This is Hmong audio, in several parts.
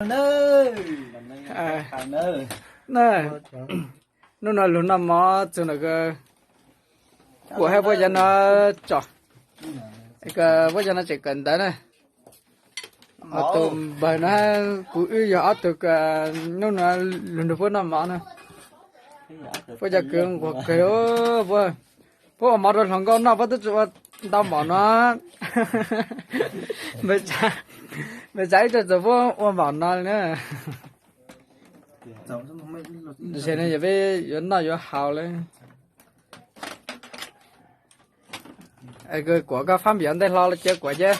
Na, hnub no lug noj mov txug ntawm Kuam hab Vuab Yaj no tso, Vuab Yaj no tseem kawm ntawv na. Ho tus npawg no kuv wb yog ob tug hnub no lug nrug puab noj mov na. Puab cov kwv nquag kawg, puab ua mov rau hluas nkauj noj puab twb tsi ua ntau npaum no. Npawg Tsav ib tug txawm puab ua npaum no li na. Tam sim no yog peb yuav noj yuav haus lawm. Kuam koj fab npias ntej hlo los cia Kuam ces.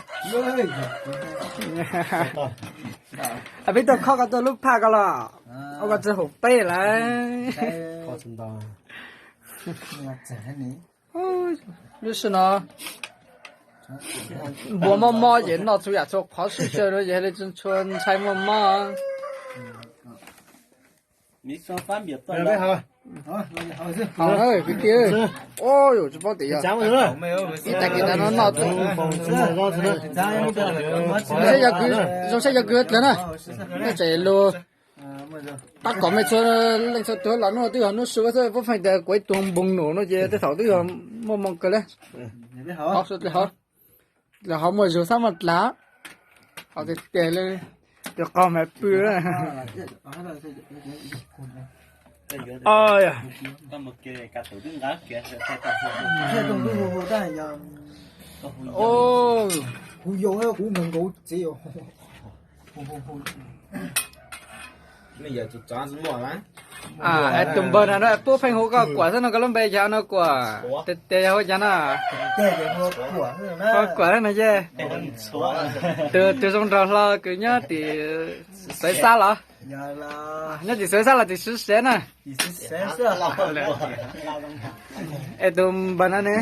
Peb tuaj khob koj tuaj lub phaj ko los, ua koj tsi haum peb lawm. Lub sij no npua mob mob ces noj txhua yam txhua qhov sib xyaw rau ces li tsi tshua ntshai muaj mob. Haus na kwv tij. Tsis paub tias yog ib tag kis tas no noj tag. Zoo siab yog kwv dlawg na, nej tseem lug pab kom mej txhua leej txhua tug los hnub no twb yog hnub sua xwb, puab feem tias kuv ib tug npoog num no ces tej thaum twb yog muaj moo kawg li. Los hov muaj zug xab muaj dlaag, hov tiag tiag li, tus qaug mas pw. Tus npawg no puab pheej hu koj Kuam xwb no, koj lub npe cas no Kuam? Tes tes yog hu cas no? Hu Kuam no ces. Tus zoo nraug hlo kws nyob tim Xaiv Xab los? Nyob tim Xaiv Xab los tim Siv Sev na? Es tus npawg no ne?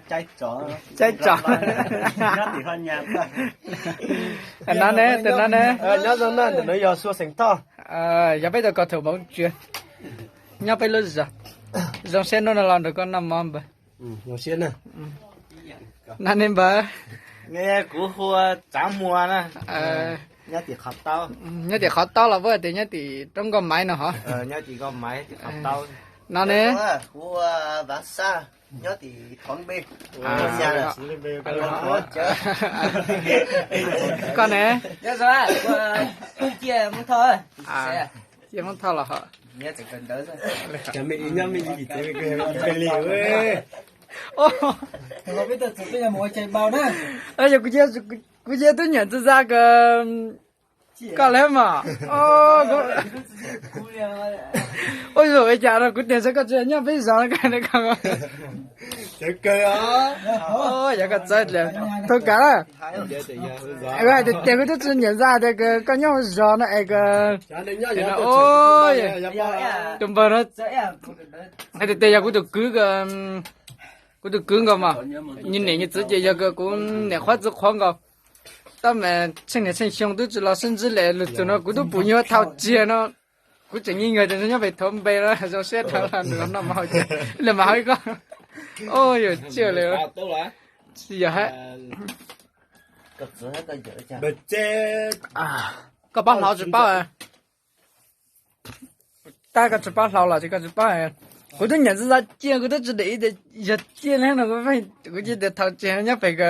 Caib tsom. No ne, tus no ne? Nyob zoo na, ntawm no yog Xua Xeem Thoj. Yog peb tau kos thaum Moov Tsuas, nyob peb lub zos. Zoo siab hnub no los nrog koj noj mov npawg. No ne npawg? Kuv hu Tsav Muas na. Nyob tim qhov taub los puab tias nyob tim roob Nkauj Maiv no hov. No ne? Koj ne? Ciaj Hmoob Thoj los hov. Kuv cia tub nyam ntxwv za kws koj le mas. Ua zoo li cas no kuv tias saib koj tsis nyob peb zos no. Yog koj txawv dlawg thov kav na. Hais tias tias kuv twb tsis nyiam ntxav tias koj nyob hauv zos no es koj, tus npawg no, hais tias tias yog kuv tus kwv, kuv tus kwv nkaus mas, nws niam nws txiv ces yog kuv niam qhuav txiv qhuav nkaus. Tab mas tsheej niam tsheej xyoo twb tsis los sib ntsib li, lug txug no kuv twb pum nyuag thaum tsiag no. Kuv tseem yeej yog tias nyob pem thov npe no zoo siab dhau los nrog noj mov haus cawv, li mas hais koj. Yuav tsiaj li, tsis yog hab. Koj paub hlau tsis paub? Tab koj tsis paub hlau los ces koj tsis paub. Kuv twb nyiam ntxwv za ciaj, kuv twb tsis de tias yog ciaj li no, kuv cia tias thaum tseem nyob pem ko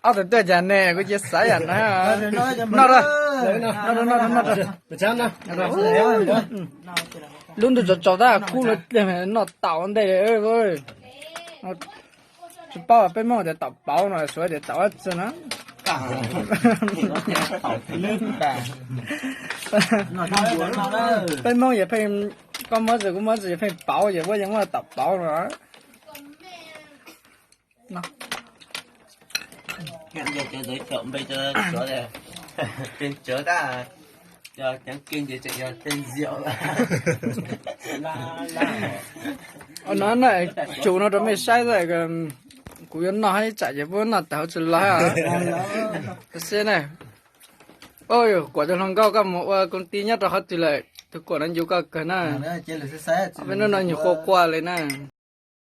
ob tug tuaj cas ne, kuv cia xav yam na. Noj, noj, noj, noj. Lub ntuj tsaus tsaus tab kub luag pliag noj taum ntej. Tsis paub peb Moob tias taum pauv no, Suav tias taum dab tsi na. Peb Moob yog pheej, koj muab tsi kuv muab tsi yog pheej pauv, yog muab yeej muab taum pauv no. No na, tsum no rau mej saib, kuv yuav noj hab ib tsam ces puab noj tag tsis los. Xwb na. Kuam tus hluas nkauj, koj mus ua koom ti nyob rau qhov twg lawm? Tus Kuam no ncu koj kawg na. Peb hnub no nyuag quaj quaj li na.